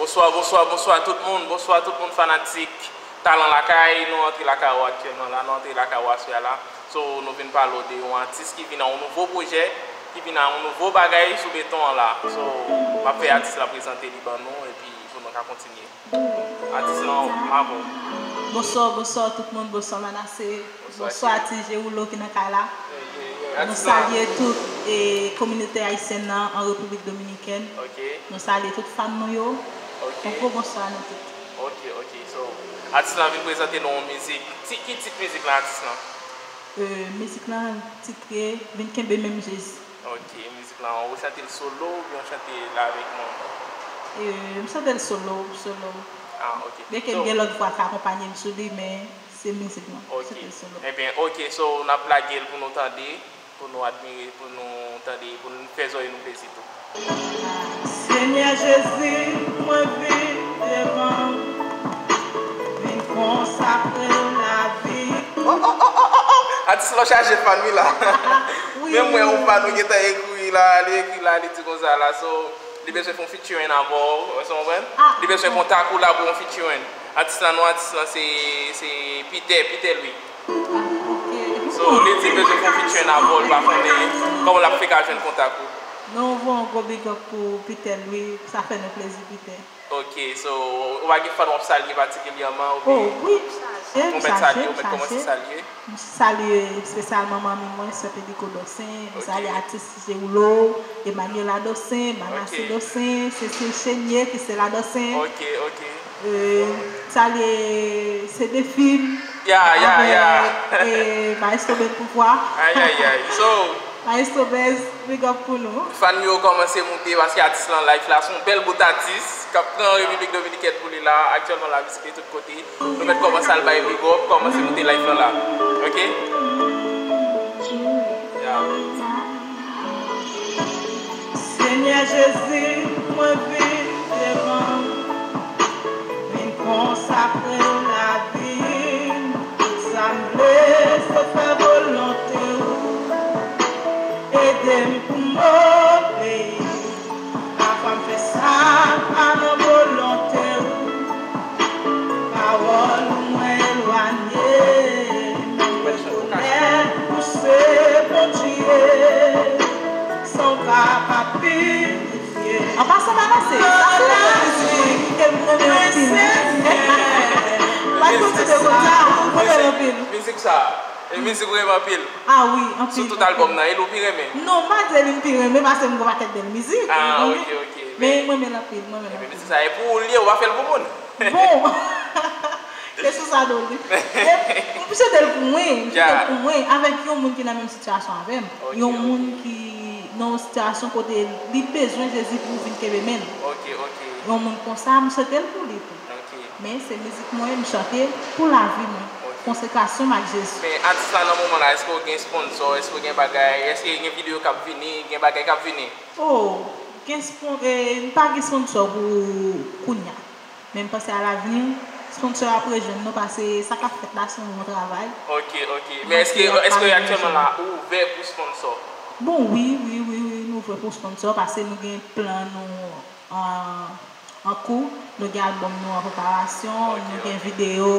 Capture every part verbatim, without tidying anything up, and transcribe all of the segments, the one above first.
Bonswa, bonswa, bonswa tout moun, bonswa tout moun fanatik Talan Lakay. Nou antre lakay ou aktyèlman la, nou antre lakay ou aswè a la. So, nou vin pale w de yon atis ki vin ak yon nouvo pwojè, ki vin ak yon nouvo bagay sou beton an la. So, m ap fè atis la prezante li ban nou, epi pou nou ka kontinye. Atis lan, m avè w. Bonswa, bonswa tout moun, bonswa Manassé, bonswa Ti G Rouleau ki nan kay la. Nou salye tout e, kominote ayisyèn nan an Repiblik Dominikèn. Nou salye tout fan nou yo. Yon gwo bonswa nou tout. Ok, ok. So, atis lan vin prezante nou yon mizik. Ti, ki tit mizik lan, atis lan? E, mizik lan titre Vin kenbe menm Jezi. Ok, mizik lan, ou chante l solo oubyen ou chante l avèk moun? E, m chante l solo, solo. Ah, ok. Byenke m gen lòt vwa k akonpanye m sou li, men se mizik mwen. Ok. M chante l solo. Ebyen, ok, so, n ap lage l pou nou tande, pou nou admire, pou nou tande, pou nou fè zòrèy nou plezi tou. Senyè Jezi, mwen vin devan w, vin konsakre lavi. Oh, oh, oh, oh, oh, oh! Atis lan chaje fan wi la. Wi. Menm mwen, yon fan nou gentan ekri la, li ekri la, li di konsa la, so, li bezwen fè yon featuring avè w, ou konprann? Ah, li bezwen kontak ou la pou yon featuring. Atis lan, non atis lan, se, se Peter, Peter Louis. Ah, ok. So, li di l bezwen fè yon featuring avè w, li pa konnen kòman l ap fè ka jwenn kontak ou. Nou voye yon gwo big up pou Peter Louis, sa fè nou plezi, Peter. Ok, so, ou pa gen fan w ap salye patikilyèman, oubyen? Oh, wi, m chaje, m chaje, m chaje. Ou mèt salye, ou mèt kòmanse salye. M salye espesyalman manmi mwen, sè Pedrico Dorcin, m salye atis Ti G Rouleau, Emmanuela Dorcin, Manassé Dorcin, Cécile Chenier, Christella Dorcin. Ok, ok. E, salye Cedefim, ya, ya, ya, avèk, e, Maestro Ben Pouvoir. Ayayay. So, Maestro Bez, big up pou nou. Fan yo kòmanse moute paske atis lan live la, se yon bèl bout atis k ap pran Repiblik Dominikèn pou li la, aktyèlman la mizik li tout kote. Nou mèt kòmanse al bay big up, kòmanse moute live lan la. Ok? Ya. Senyè Jezi, mwen vin devan w, vin konsakre lavi m. Tout sa m vle, se fè volonte w. Ede m pou m obeyi. Pafwa m fè sa k pa nan volonte w. Pawòl ou mwen elwanye, men m rekonèt ou se Bondye, san w pa pa pinifye. An pasan, Manassé, sa se yon bon mizik wi, e m renmen anpil. Pa kontinye konsa, m renmen anpil. Mizik sa, e mizik ou renmen anpil? Ah wi, anpil. Sou tout albòm nan, e l ou pi renmen? Non, m pa di e li m pi renmen, paske m gen yon pakèt bèl mizik. Ah, ok, ok. Men m renmen l anpil, m renmen l anpil. Ebyen, mizik sa, e pou ou l ye, ou pa fè l pou moun. Bon, kesyon sa dole. E, m chante l pou mwen, m chante l pou mwen, avèk yon moun ki nan menm sitiyasyon avè m. Ok, ok. Yon moun ki nan yon sitiyasyon kote li bezwen Jezi pou vin kenbe men l. Ok, ok. Yon moun konsa, m chante l pou li tou. Ok. Men se mizik mwen, m chante l pou lavi mwen. Ok. Konsekrasyon m ak Jezi. Men atis la nan moman la, èske w gen sponsò, èske w gen bagay, èske gen videyo k ap vini, gen bagay k ap vini? Oh, gen spon-, e, m pa gen sponsò pou kounye a. Men m panse alavni, sponsò ap rejwenn nou, paske sa k ap fèt la se yon bon travay. Ok, ok. Men èske, èske aktyèlman la, ou ouvè pou sponsò? Bon, wi, wi, wi, wi, nou ouvè pou sponsò, paske nou gen plan nou an, an kou, nou gen albòm nou an preparasyon, nou gen videyo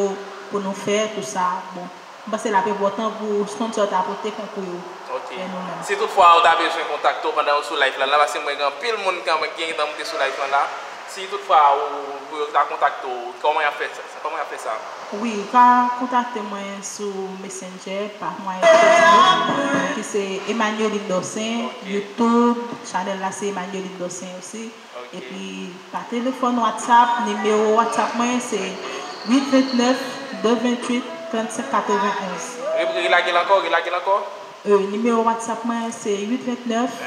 pou nou fè, tou sa. Bon, m panse l ap enpòtan pou sponsò ta pote konkou yo. Ok. Bay nou menm. Si toutfwa ou ta bezwen kontakte w pandan ou sou live la, la, paske mwen gen anpil moun ki, ki gentan moute sou live lan la. Si toutfwa ou, pou yo ta kontakte w, kòman y ap fè sa? Kòman y ap fè sa? Wi, ou ka kontakte mwen sou Messenger, pa mwayen Facebook, ki se Emmanueline Dorcin, ok. YouTube, chanèl la se Emmanueline Dorcin osi. Ok. Epi, pa telefòn, WhatsApp, nimewo WhatsApp mwen se uit vennèf, de venntuit, trannsenk katrevenonz. Re-, relage l ankò, relage l ankò. E, nimewo WhatsApp mwen se uit vennèf,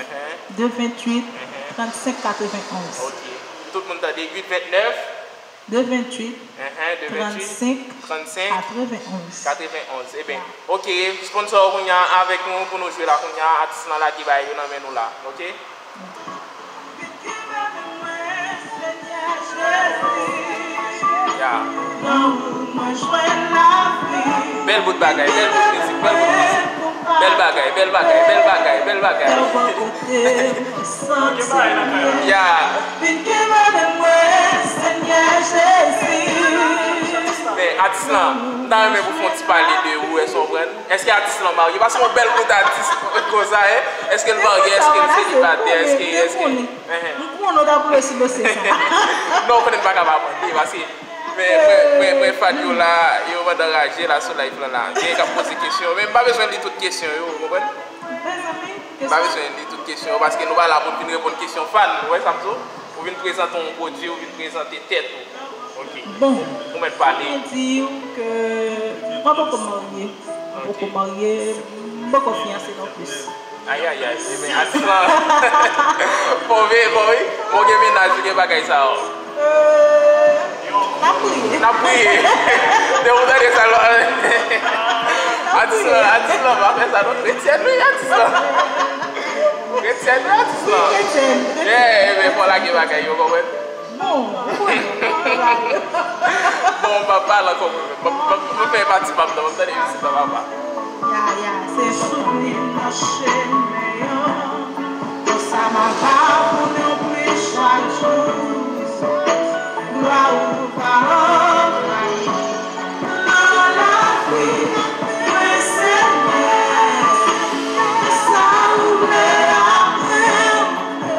de venntuit, trannsenk katrevenonz. Ok. Tout moun tande, uit vennèf, de venntuit, trannsenk, katrevenonz. Katrevenonz. Ebyen, ok, sponsò kounye a avèk nou pou nou jwe la kounye a, atis lan lage bagay yo nan men nou la, ok? Ya. Bèl bout bagay, bèl bout mizik, bèl bout mizik. Bèl bagay, bèl bagay, bèl bagay, bèl bagay. Ya. Atis lan, m ta renmen pou fè yon ti pale de ou, èske w konprann? Èske atis lan marye? Paske yon bèl kout atis konsa, e, èske l marye? Èske l selibatè? Èske, èske, enhen. M konnen w ta boule sou dosye sa. Non, w konnen m pa ka pa mande, paske, men, mwen, mwen, mwen, fan yo la, yo pandan raje la sou live lan la. Gen k ap poze kesyon, men m pa bezwen li tout kesyon yo, w konprann? Mezanmi, m pa bezwen li tout kesyon yo, paske nou pa la pou n vin reponn kesyon fan, ou wè sa m di w? Ou vin prezante yon pwodui, ou vin prezante tèt ou. Ok. Bon, ou mèt pale. Mwen di w ke mwen poko marye. Mwen poko marye, m poko fiyanse non plis. Ayayay, ebyen, atis lan. Bon, wi, bon, wi. Bon, gen mennaj, gen bagay sa yo. Euh, n ap priye. N ap priye. Depi w tande sa, l ap... Atis lan, atis lan, pa fè sa non. Kretyèn, wi, atis lan. Kretyèn, wi, atis lan. Wi, kretyèn, kretyèn. Yeah, ebyen, fò lage bagay yo, konprann? Bon, bon, bon, m ap pale ankò mwen menm. M ap, m ap, m ap fè pati m ap nan, m ap tande mizik la, papa. Ya, ya, se enpòtan. Konsa m ap ap pou nou pri chak jou. Glwa ou pa anvayi nan lavi mwen, Senyè. Sa ou vle apre m,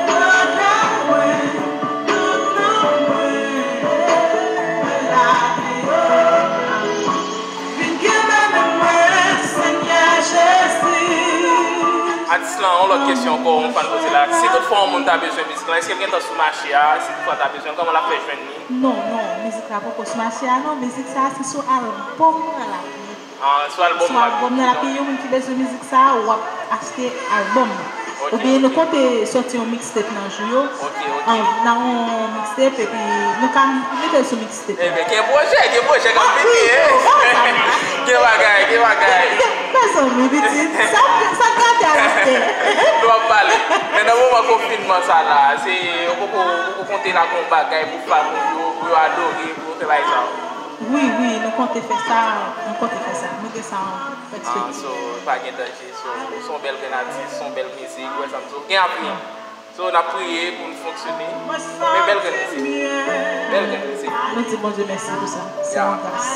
yo ka wè tout nan mwen. Lage yo, vin kenbe men mwen, Senyè Jezi. Atis lan, yon lòt kesyon ankò, yon fan poze la. Si toutfwa yon moun ta bezwen mizik lan, èske l gentan sou mache a? Si toutfwa l ta bezwen, kòman l ap fè jwenn li? Non, non, mizik la poko sou mache a, non. Mizik sa a se sou albòm mwen la. Ah, sou albòm la. Sou albòm nan, epi yon moun ki bezwen mizik sa, w ap achte albòm nan. Ok, oubyen nou konte sòti yon mixtape nan jou yo. Ok, ok. An, nan yon mixtape, epi nou ka mete l sou mixtape. Ebyen, gen pwojè, gen pwojè k ap vini, hein? Gen bagay, gen bagay. Mezanmi, pitit, sa, sa gate a l ap fè. Nou ap pale. Men nan moman konfinman sa la, se, ou poko, ou poko konte lage yon bagay pou fan ou yo, pou yo adore, pou yo fè bagay sa yo? Wi, wi, nou konte fè sa, nou konte fè sa. Nou gen sa an pèspektiv. Ah, so, pa gen danje, so, se yon bèl grenn atis, se yon bèl mizik, ou wè sa m di w, gen avni. So, n ap priye pou n fonksyone. Men bèl grenn mizik. Bèl grenn mizik. Nou di Bondye mèsi pou sa. Se yon gras.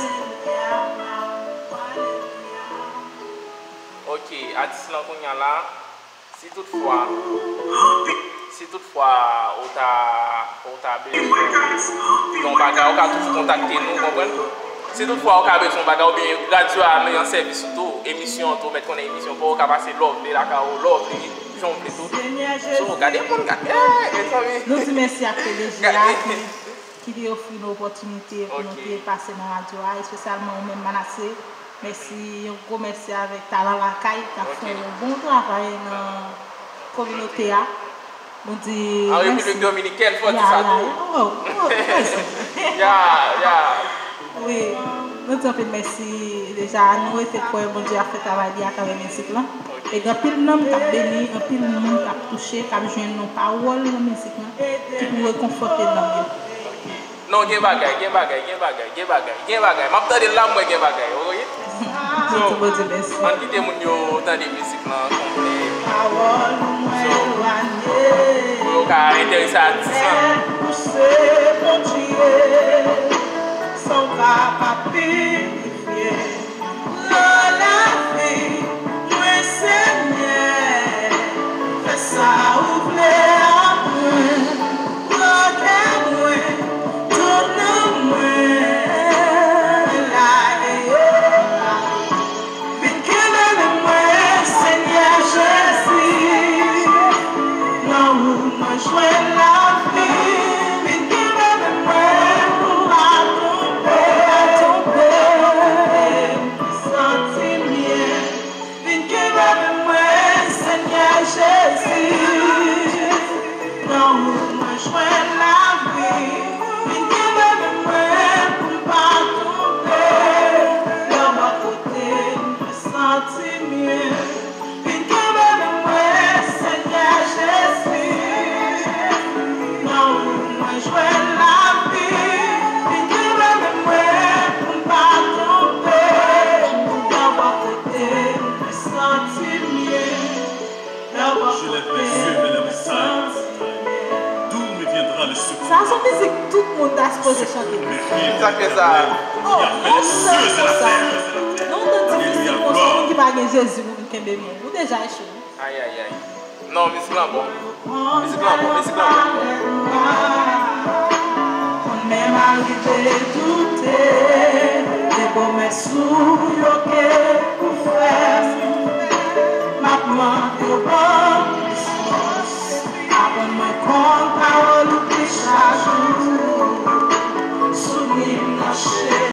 Ok, atis lan kounye a la. Si toutfwa, si toutfwa ou ta, ou ta bezwen yon bagay, ou ka toujou kontakte nou, konprann? Si toutfwa ou ka bezwen yon bagay, oubyen radyo a nan yon sèvis ou tou, emisyon an tou, mèt konnen emisyon pa w, ou ka pase lè w vle lakay ou, lè w vle, jan w vle tou. So, gade moun, gade, eh, mezanmi. Nou di mèsi ak P D G a ki, ki te ofri nou opòtinite pou nou te pase nan radyo a, espesyalman ou menm, Manassé. Mèsi, yon gwo mèsi avèk Talan Lakay k ap fè yon bon travay nan kominote a. Nou di mèsi. An Repiblik Dominikèn, fò di sa tou. Ya, ya. Wi, nou di anpil mèsi deja. Nou rete kwè Bondye ap fè travay li atravè mizik lan. E gen anpil nanm k ap beni, anpil moun k ap touche, k ap jwenn yon pawòl nan mizik lan ki pou rekonfòte nanm yo. Non, gen bagay, gen bagay, gen bagay, gen bagay, gen bagay. M ap tande l la, m wè gen bagay, oke? So, ann kite moun yo tande mizik lan konplè. So, pou yo ka enterese atis lan. Nan lavi mwen, Senyè, fè sa ou vle ak mwen. Pran kè mwen, tout nan mwen, lage yo. Vin kenbe men mwen, Senyè Jezi. Nan ou mwen jwenn lavi. Vin kenbe men mwen pou m pa tonbe, pou m pa tonbe. Santi m byen. Vin kenbe men mwen, Senyè Jezi. Nan ou mwen jwenn lavi. Vin kenbe men mwen pou m pa tonbe. Lè w bò kote m, mwen santi m byen. Vin kenbe men mwen, Senyè Jezi. Nan ou mwen jwenn lavi. Vin kenbe men mwen pou m pa tonbe. Lè w bò kote m, mwen santi m byen. Lè w bò kote m, mwen santi m byen. Sa se yon mizik tout moun ta sipoze chante. Sa k fè sa? Oh, non, non, non, sa. Non, non, difisil konsa, yon moun ki pa gen Jezi pou vin kenbe moun. Ou deja echwe. Ay, ay, ay. Non, mizik lan bon. Mizik lan bon, mizik lan bon. Konn menm arive doute de pwomès ou yo ke ou fè. M ap mande w ban